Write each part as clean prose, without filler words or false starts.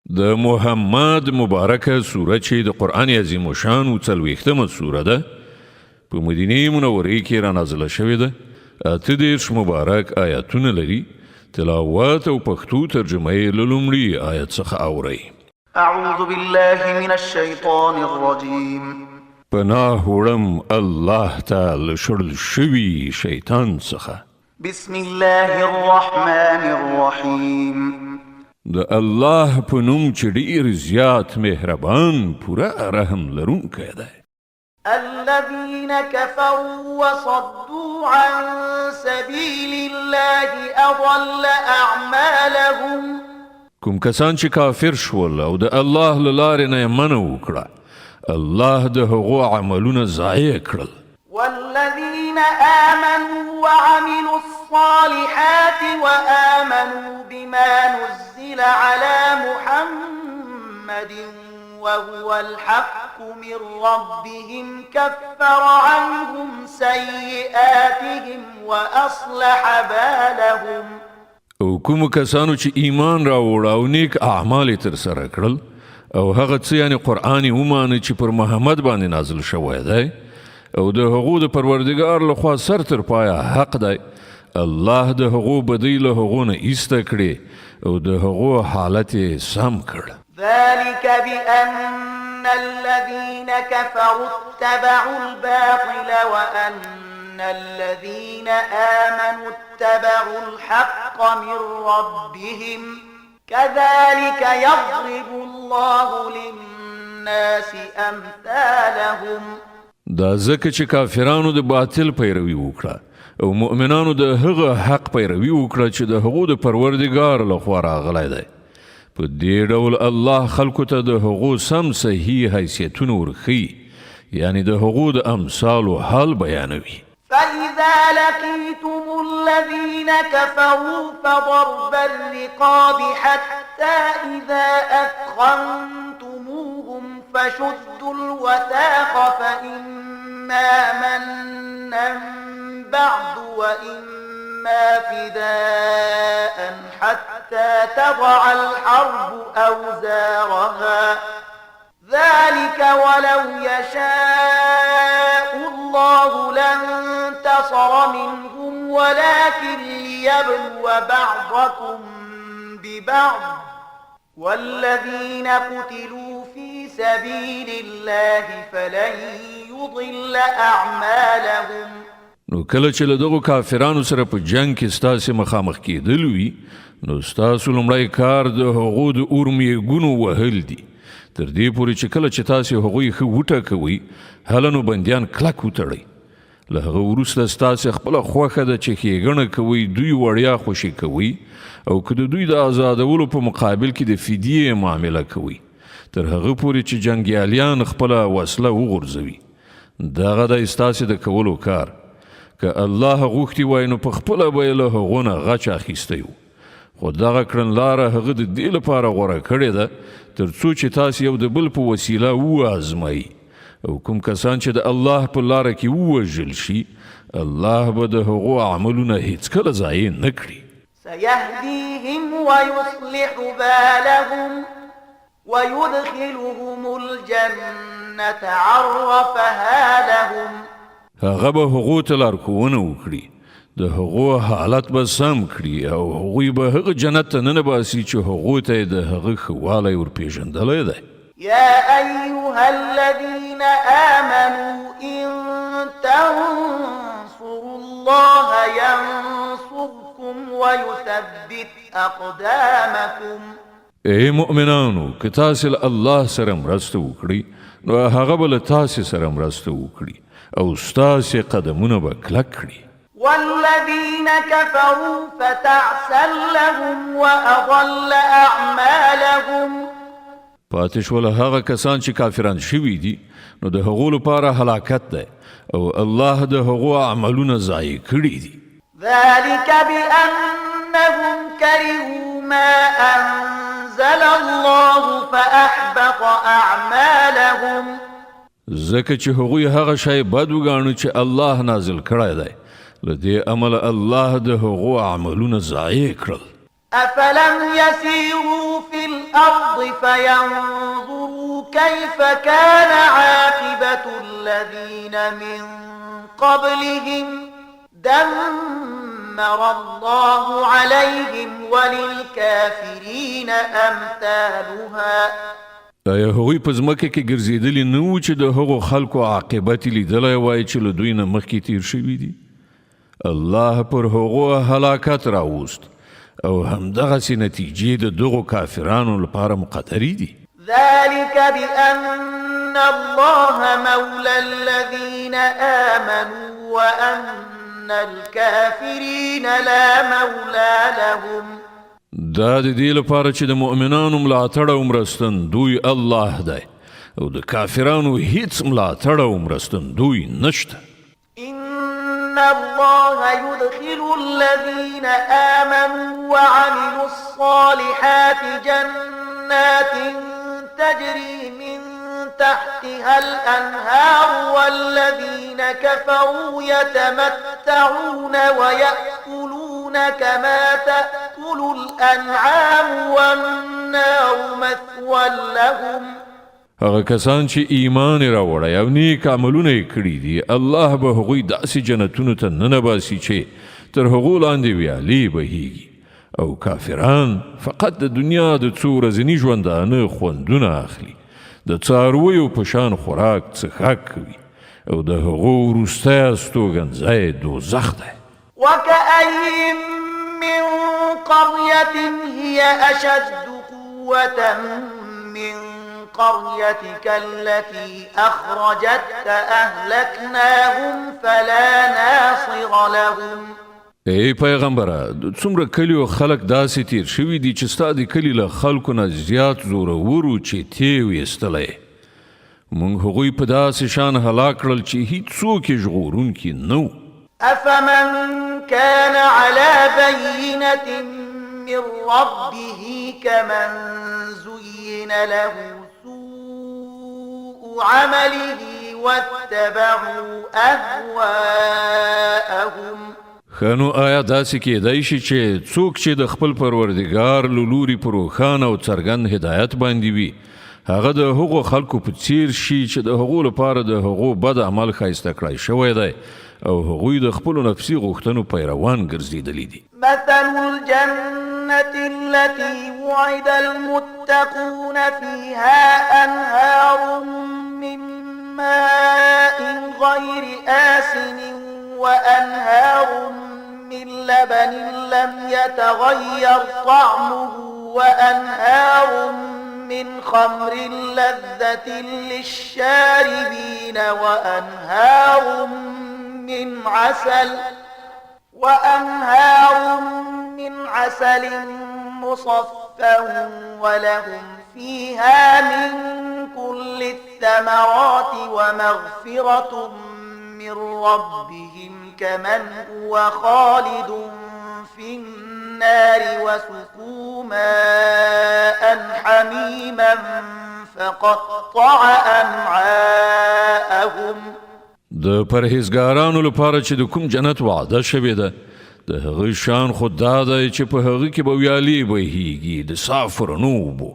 د محمد مبارکه سوره چې د قرآن عظیم شان او څلوېښتمه سوره ده، په مدینه منورې کې را نازله شوې ده. 38 مبارک آیاتونه لري. تلاوت او پښتو ترجمه یې له لومړي آیت څخه اورئ. أعوذ بالله من الشيطان الرجيم. پناه وړم الله ته له شړل شوي شیطان څخه. بسم الله الرحمن الرحيم. د الله په نوم چې ډیر زیات مهربان، پوره رحم لرونکی دی. الذين كفروا وصدوا عن سبيل الله أضل أعمالهم. کوم کسان چې کافر شول او د الله له لارې نه یې منع وکړه، الله د هغو عملونه ضایع کړل. والذين آمنوا وعملوا الصالحات وآمنوا بما نزل على محمد وهو الحق من ربهم كفر عنهم سيئاتهم وأصلح بالهم. او کوم کسانو چې ایمان راوړ او نیک اعمال یې ترسره کړل او هغه څه، یعنی قرآن یې ومانه چې پر محمد باندې نازل شوی دی او د هغو د پروردګار لخوا سر تر پایه حق دی، الله د هغو بدۍ له هغو نه ایسته کړې او د هغو حالت یې سم کړ. ذلك بأن الذين كفروا اتبعوا الباطل وأن الذين آمنوا اتبعوا الحق من ربهم كذلك يضرب الله للناس أمثالهم. دا ځکه چې کافرانو د باطل پیروي وکړه او مؤمنانو د هغه حق پیروي وکړه چې د هغو د پروردګار لخوا راغلی دی. په دې ډول الله خلکو ته د هغو سم صحیح حیثیتونه ورښيي، یعنی د هغو د امثالو حال بیانوي. فإذا لقيتم الذين كفروا فضرب الرقاب حتى إذا أثخنتموهم فشدوا الوثاق، فإما منا بعد وإما فداء حتى تضع الحرب أوزارها، ذلك ولو يشاء الله لانتصر منهم ولكن ليبلو بعضكم ببعض، والذين قتلوا في سبيل الله فلن يضل أعمالهم. نو کله چې له دغو کافرانو سره په جنگ کې ستاسې مخامخ کېدل وي، نو ستاسو لومړی کار د هغو د اورمیږونو وهل دي، تر دې پورې چې کله چې تاسې هغوی ښه وټکوئ، هله نو بندیان کلک وتړئ. له هغه وروسته ستاسې خپله خوښه ده چې ښېګڼه کوئ، دوی وړیا خوشې کوئ، او که د دوی د ازادولو په مقابل کې د فدیې معامله کوئ، تر هغه پورې چې جنګیالیان خپله وسله وغورځوي. دغه دی ستاسې د کولو کار. که الله غوښتي وای، نو په خپله به یې له هغو نه غچ اخیستی و، خو دغه کړنلاره هغه د دې لپاره غوره کړې ده تر څو چې تاسو یو د بل په وسیله وازمایي. او کوم کسان چې د الله په لاره کې ووژل شي، الله به د هغو عملونه هیڅکله ضایع نه کړي. سيهديهم ويصلح بالهم ويدخلهم الجنة عرفها لهم. هغه به هغو ته لارښوونه وکړي، د هغو حالت به سم کړي او هغوی به هغه جنت ته ننباسي چې هغو ته یې د هغه ښه والی ورپېژندلی دی. يا أيها الذين آمنوا إن تنصروا الله ينصركم ويثبت أقدامكم. ای مؤمنانو، که تاسې له الله سره مرسته وکړئ، نو هغه به له تاسې سره مرسته وکړي او ستاسې قدمونه به کلک کړي. والذين كفروا فتعسا لهم وأضل أعمالهم. پاتې شول هغه کسان چې کافران شوي دي، نو د هغو لپاره هلاکت دی او الله د هغو عملونه ضایع کړي دي. ذلك بأنهم كرهوا ما أنزل الله فأحبط أعمالهم. ځکه چې هغوی هغه شی بد وګاڼه چې الله نازل کړی دی، له دې امله الله د هغو عملونه ضایع کړل. أفلم يسيروا في الأرض الأرض فينظروا كيف كان عاقبة الذين من قبلهم دمر الله عليهم وللكافرين أمثالها. آیا هغوی په ځمکه کې ګرځېدلي نه وو چې د هغو خلکو عاقبت یې لیدلی وای چې له دوی نه مخکې تیر شوي دي؟ الله پر هغو هلاکت راوست او همدغسې نتیجې د دغو کافرانو لپاره مقدرې دي. ذلك بأن الله مولى الذين آمنوا وأن الكافرين لا مولى لهم. دا د دې لپاره چې د مؤمنانو ملاتړ او مرستندوی الله دی او د کافرانو هیڅ ملاتړ او مرستندوی نشته. إن الله يدخل الذين آمنوا وعملوا الصالحات جنات تجري من تحتها الأنهار والذين كفروا يتمتعون ويأكلون كما تأكل الأنعام والنار مثوى لهم. هغه کسان چې ایمان یې راوړی او نیک عملونه یې کړي دي، الله به هغوی داسې جنتونو ته ننباسي چې تر هغو لاندې ویالې بهیږي، او کافران فقط د دنیا د څو ورځني ژوندانه خوندونه اخلي، د څارویو په شان خوراک څښاک کوي، او د هغو وروستی استوګنځای دوزخ دی. وكأي من قرية هي أشد قوة من قريتك التي أخرجتك أهلكناهم فلا ناصر لهم. ای پیغمبره، د څومره کلیو خلک داسې تیر شوي دي چې ستا د کلي له خلکو نه زیات زورور وو چې تی ویستلی. موږ هغوی په داسې شان هلاک کړل چې هیڅوک یې ژغورونکي نه وو. أفمن كان على بينة من ربه كمن زين له سوء عمله واتبعوا أهواءهم. ښه نو آیا داسې کېدای شي چې څوک چې د خپل پروردګار له لوري پر روښانه او څرګند هدایت باندې وي، هغه د هغو خلکو په څیر شي چې د هغو لپاره د هغو بد عمل ښایسته کړای شوی دی او هغوی د خپلو نفسي غوښتنو پیروان ګرځېدلي دي؟ مثل الجنة التي وعد المتقون فيها أنهار من ماء غير آسن وأنهار من لبن لم يتغير طعمه وأنهار من خمر لذة للشاربين وأنهار من عسل مصفى ولهم فيها من كل الثمرات ومغفرة من ربهم كمن هو خالد في النار وسقوا ماء حميما فقطع أمعاءهم. د پرهیزګارانو لپاره چې د کوم جنت وعده شوې ده، د هغه شان خو دا دی چې په هغه کې به ویالې بهیږي د صافو رڼو اوبو،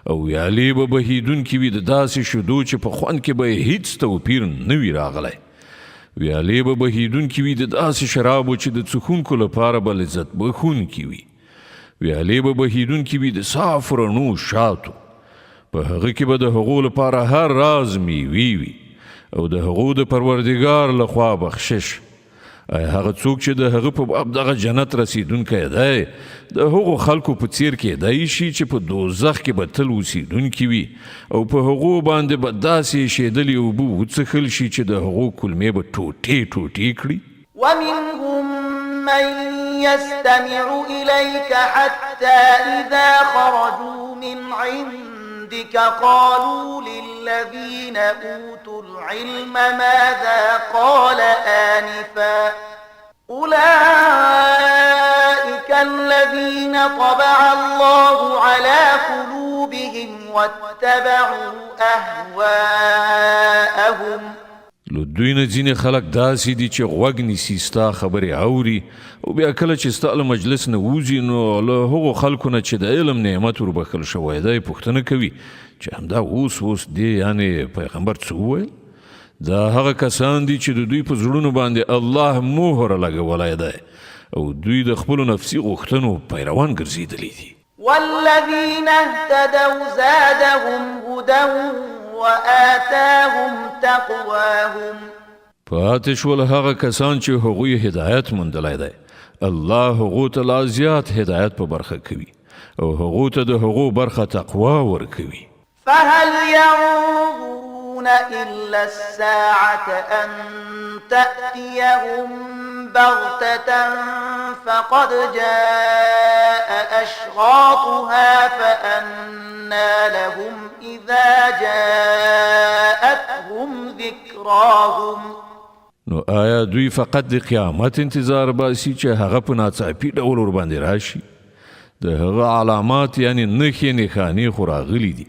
او ویالې به بهیدونکې وي د داسې شیدو چې په خوند کې به یې هیڅ توپیر نه وي راغلی. ویالې به بهیدونکې وي د داسې شرابو چې د څښونکو لپاره به لذت بښونکې وي. ویالې به بهیدونکې وي د صافو رڼو شاتو، په هغه کې به د هغو لپاره هر راز میوې وي او د هغو د پروردګار لخوا بخشش. آیا هغه څوک چې د هغه په باب دغه جنت رسیدونکی دی، د هغو خلکو په څیر کېدای شي چې په دوزخ کې به تل اوسېدونکي وي او په هغو باندې به داسې شیدلې اوبه وڅښل شي چې د هغو کولمې به ټوټې ټوټې کړي؟ ومنهم من يستمع إليك حتى إذا خرجوا من عندك قالوا للذين أوتوا العلم ماذا قال آنفا أولئك الذين طبع الله على قلوبهم واتبعوا أهواءهم. له دوی نه ځینې خلک داسې دي چې غوږ نیسي، ستا خبرې اوري او بیا کله چې ستا له مجلس نه وځي نو له هغو خلکو نه چې د علم نعمت وربښل شوی دی پوښتنه کوي چې همدا اوس اوس دې یعنې پیغمبر څه وویل؟ دا هغه کسان دي چې د دوی په زړونو باندې الله مهر لګولی دی او دوی د خپلو نفسي غوښتنو پیروان ګرځېدلي دي. والذین اهتدوا زادهم هدی وآتاهم تقواهم. پاتې شول هغه کسان چې هغوی هدایت موندلی دی، الله هغو ته لا زیات هدایت په برخه کوي او هغو ته د هغو برخه تقوا ورکوي. فهل ينظرون إلا الساعة أن تأتيهم بغتة فقد جاء أشراطها فأنى لهم إذا جاءتهم ذكراهم. نو آیا دوی فقط د قیامت انتظار باسي چې هغه په ناڅاپي ډول ورباندې راشي؟ د هغه علامات یعنی نښې نښانې خو راغلي دي،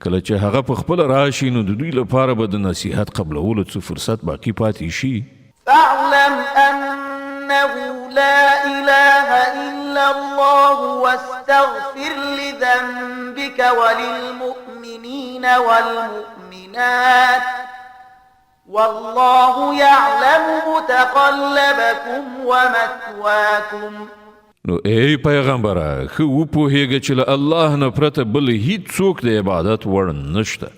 کله چې هغه په خپله راشي نو د دوی لپاره به د نصیحت قبلولو څه فرصت باقي پاتې شي؟ فاعلم انه لا اله الا الله واستغفر لذنبک وللمؤمنین والمؤمنات والله يعلم متقلبكم ومثواكم. نو ای پیغمبره، ښه وپوهېږه چې له الله نه پرته بل هیڅوک د عبادت وړ نشته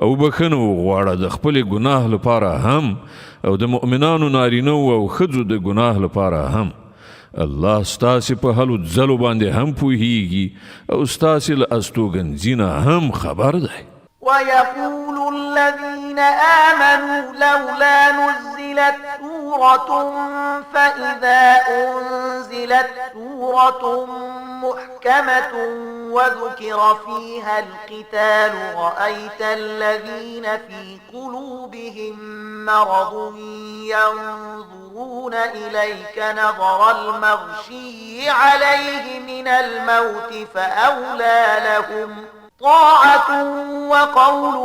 او بښنه وغواړه د خپلې ګناه لپاره هم او د مؤمنانو نارینه او ښځو د ګناه لپاره هم. الله ستاسې په هلو ځلو باندې هم پوهیږي او ستاسې له استوګنځي نه هم خبر دی. ويقول الذين آمنوا لولا نزلت سورة فإذا أنزلت سورة محكمة وذكر فيها القتال رأيت الذين في قلوبهم مرض ينظرون إليك نظر المغشي عليه من الموت فأولى لهم طاعة وقول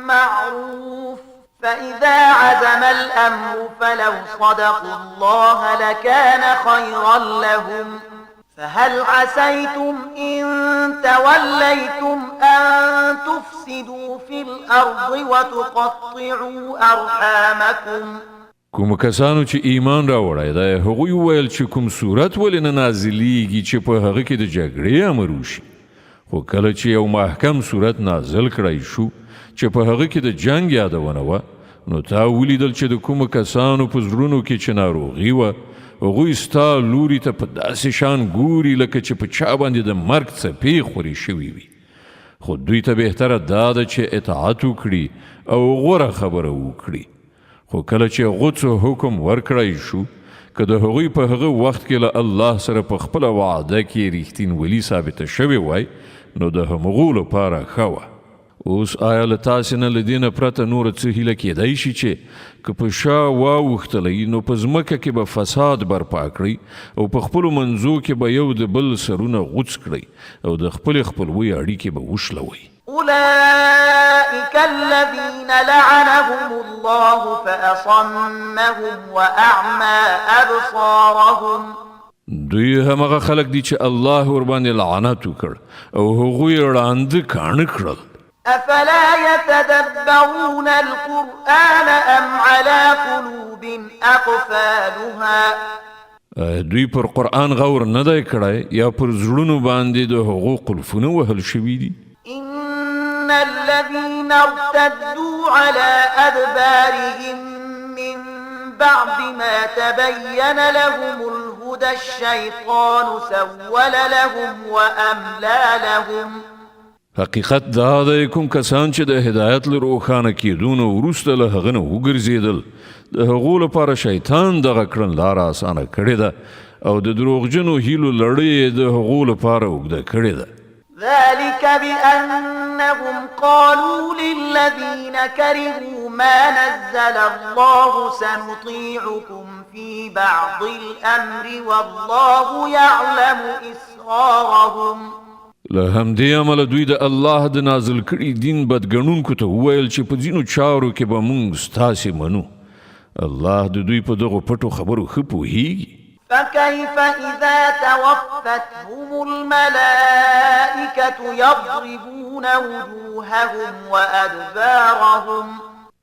معروف فإذا عزم الأمر فلو صدقوا الله لكان خيرا لهم فهل عسيتم إن توليتم أن تفسدوا في الأرض وتقطعوا أرحامكم؟ کوم کسانو چې ایمان راوړی دی هغوی وویل چې کوم صورت ولې نه نازلیږي چې په هغه کې د جګړې امر وشي، خو کله چې یو محکم صورت نازل کړای شو چې په هغه کې د جنگ یادونه وه، نو تا ولیدل چې د کومو کسانو په زړونو کې چې ناروغي وه هغوی ستا لوري ته په داسې شان ګوري لکه چې په چا باندې د مرګ څپې خورې شوې وي، خو دوی ته بهتره دا ده چې اطاعت وکړي او غوره خبره وکړي. خو کله چې غوڅ حکم ورکړای شو، که د هغوی په هغه وخت کې له الله سره په خپله وعده کې رښتینولي ثابته شوې وای نو د همغو لپاره ښه وه. اوس آیا له تاسې نه له دې نه پرته نوره څه هیله کېدای شي چې که په شا واوښتلئ نو په ځمکه کې به فساد برپا کړئ او په خپلو منځو کې به یو د بل سرونه غوڅ کړئ او د خپلې خپلوۍ اړیکې به وشلوئ؟ أولئك الذين لعنهم الله فأصمهم وأعمى أبصارهم. دوی همغه خلک دي چې الله ورباندې لعنت وکړ او هغوی ړانده کاڼه کړل. أفلا يتدبرون القرآن أم على قلوب أقفالها؟ دوی پر قرآن غور نه دی کړی یا پر زړونو باندې د هغو قلفونه وهل شوي دي؟ إن الذين ارتدوا على أدبارهم من بعد ما تبين لهم الهدى الشيطان سول لهم وأملى لهم. حقیقت دا دی کوم کسان چې د هدایت له روښانه کېدو نه وروسته له هغه نه وګرځېدل د هغو لپاره شیطان دغه کړنلاره اسانه کړې ده او د دروغجنو هیلو لړۍ یې د هغو لپاره اوږده کړې ده. ذلك بأنهم قالوا للذين كرهوا ما نزل الله سنطيعكم في بعض الأمر والله يعلم إسرارهم. له همدې امله دوی د الله د نازل کړي دین بدګڼونکو ته وویل چې په ځینو چارو کې به موږ ستاسې منو الله د دوی په دغو پټو خبرو ښه پوهیږي. فكيف إذا توفتهم الملائكة يضربون وجوههم وأدبارهم.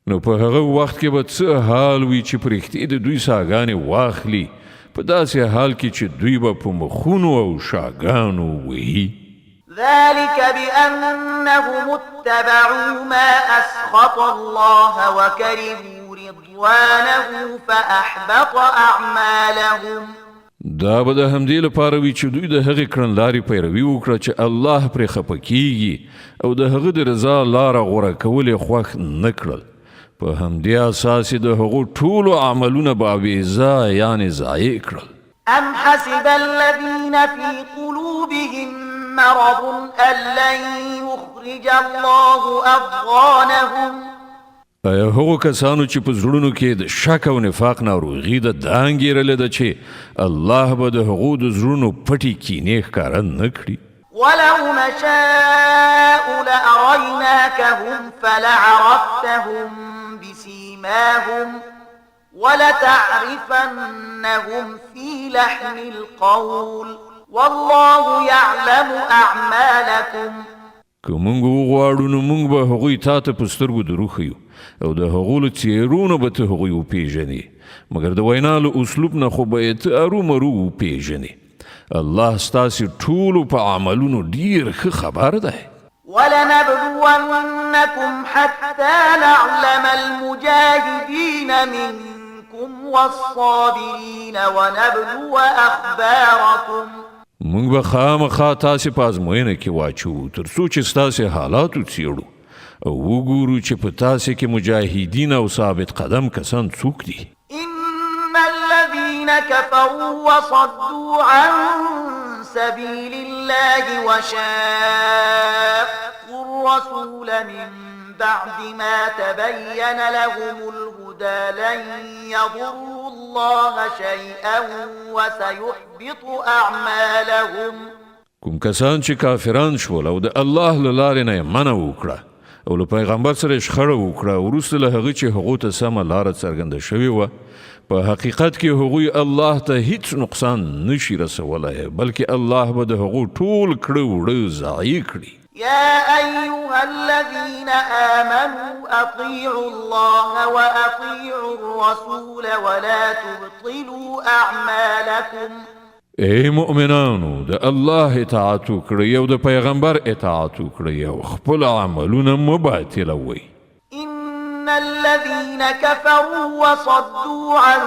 نو په هغه وخت کې به څه حال وي چې پرښتې د دوی ساګانې واخلي، په داسې حال کې چې دوی به په مخونو او شاګانو وهي. ذلك بأنهم اتبعوا ما أسخط الله وكرهوا رضوانه فأحبط أعمالهم. دا به د همدې لپاره وي چې دوی د هغې کړنلارې پیروي وکړه چې الله پرې خفه کیږي او د هغه د رضا لاره غوره کول یې خوښ نه کړل. په همدې اساس یې د هغو ټولو عملونه باویزه یعنې ضایع کړل. أم حسب الذين في قلوبهم مرض أن لن يخرج الله أضغانهم. آیا هغو کسانو چې په زړونو کې د شک او نفاق ناروغي ده دا انګېرلې ده چې الله به د هغو د زړونو پټې کینې ښکاره نه کړي؟ ولو نشاء لأريناكهم فلعرفتهم بسيماهم ولتعرفنهم في لحن القول والله يعلم أعمالكم. که موږ وغواړو نو موږ به هغوی تا ته په سترګو دروښیو او د هغو له څېرو نه به ته هغوی وپېژنې، مګر د وینا له اسلوب نه خو به یې ته ارومرو وپېژنې. الله ستاسې ټولو په عملونو ډېر ښه خبر دی. ولنبلونكم حتى نعلم المجاهدين منكم والصابرين ونبلو أخباركم. موږ به خامخا تاسې په ازموینه کې واچوو تر څو چې ستاسې حالات وڅېړو او وګورو چې په تاسې کې مجاهدین او ثابت قدم کسان څوک دي. إن الذين كفروا وصدوا عن سبيل الله وشاقوا الرسول من بعد ما تبين لهم الهدى لن يضروا الله شيئا وسيحبط أعمالهم. کوم کسان چې کافران شول او د الله له لارې نه یې منع وکړه او له پیغمبر سره یې شخړه وکړه، وروسته له هغه چې هغو ته سمه لاره څرګنده شوې وه، په حقیقت کې هغوی الله ته هیڅ نقصان نشي رسولی، بلکې الله به د هغو ټول کړه وړه ضایع کړي. يا أيها الذين آمنوا أطيعوا الله وأطيعوا الرسول ولا تبطلوا أعمالكم. ای مؤمنانو، د الله اطاعت وکړئ او د پیغمبر اطاعت وکړئ او خپل عملونه مه باطلوئ. إن الذين كفروا وصدوا عن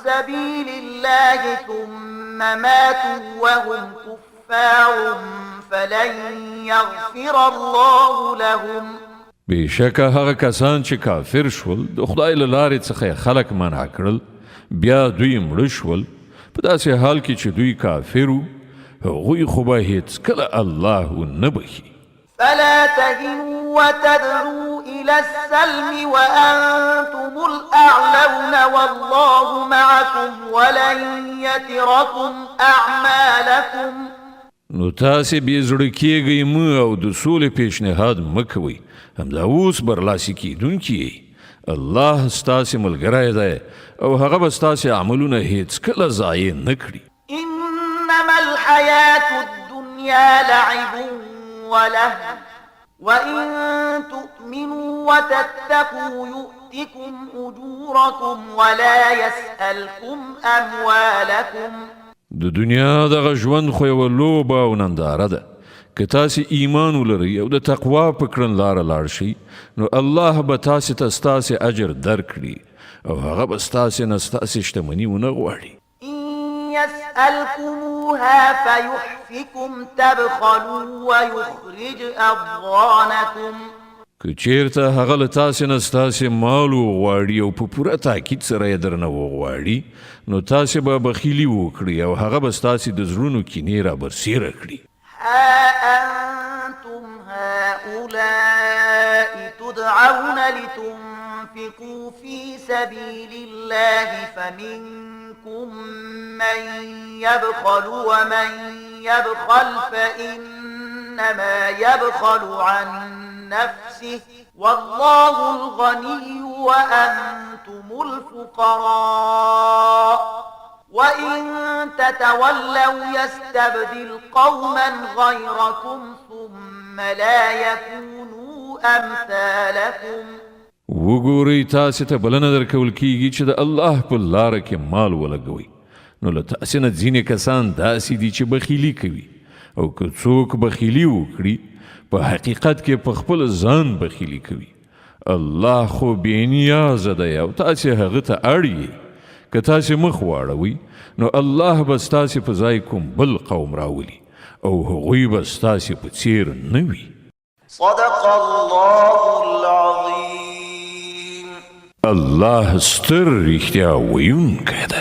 سبيل الله ثم ماتوا وهم كفار فلن يغفر الله لهم. بېشکه هغه کسان چې کافر شول، د خدای له لارې څخه یې خلک منع کړل، بیا دوی مړه شول په داسې حال کې چې دوی کافر وو، هغوی خو به هیڅکله الله ونه بښي. فلا تهنوا وتدعوا إلى السلم وأنتم الأعلون والله معكم ولن يتركم أعمالكم. نو تاسې بې زړه کیږئ مه او د سولې پیشنهاد مه کوئ، همدا اوس برلاسي کېدونکي یئ. الله ستاسې ملګری دی او هغه به ستاسې عملونه هیڅکله ضایع نه کړي. إنما الحياة الدنيا لعب ولهو وإن تؤمنوا وتتقوا يؤتكم أجوركم ولا يسألكم أموالكم. د دنیا دغه ژوند خو یوه لوبه او ننداره ده. که تاسې ایمان ولرئ او د تقوا په کړنلاره لاړ شئ، نو الله به تاسې ته ستاسې اجر درکړي او هغه به ستاسې نه ستاسې شتمني ونه غواړي. إن يسألكموها فيحفكم تبخلوا ويخرج أضغانكم. که چیرته هغه له تاسې نه ستاسې مال وغواړي او په پوره تاکید سره یې درنه وغواړي، نو تاسې به بخیلي وکړئ او هغه به ستاسې د زړونو کینې رابرسېره کړي. ها أنتم هؤلاء تدعون لتنفقوا في سبيل الله فمنكم من يبخل ومن يبخل فإنما يبخل عن نفسه والله الغني وأنتم الفقراء وإن تتولوا يستبدل قوما غيركم ثم لا يكونوا أمثالكم. وګورئ، تاسو ته بلنه درکول کیږي چې د الله په لار کې مال ولګوئ، نو له تاسو نه ځینې کسان داسې دي چې بخیلي کوي، او که څوک بخیلي وکړي، په حقیقت کې په خپل ځان بخیلي کوي. الله خو بې نیازه دی او تاسو هغه ته اړ یئ. که تاسو مخ واړوئ، نو الله به ستاسو په ځای کوم بل قوم راولي او هغوی به ستاسو په څیر نه وي. صدق الله العظیم. الله ستر رښتیا ویونکی دی.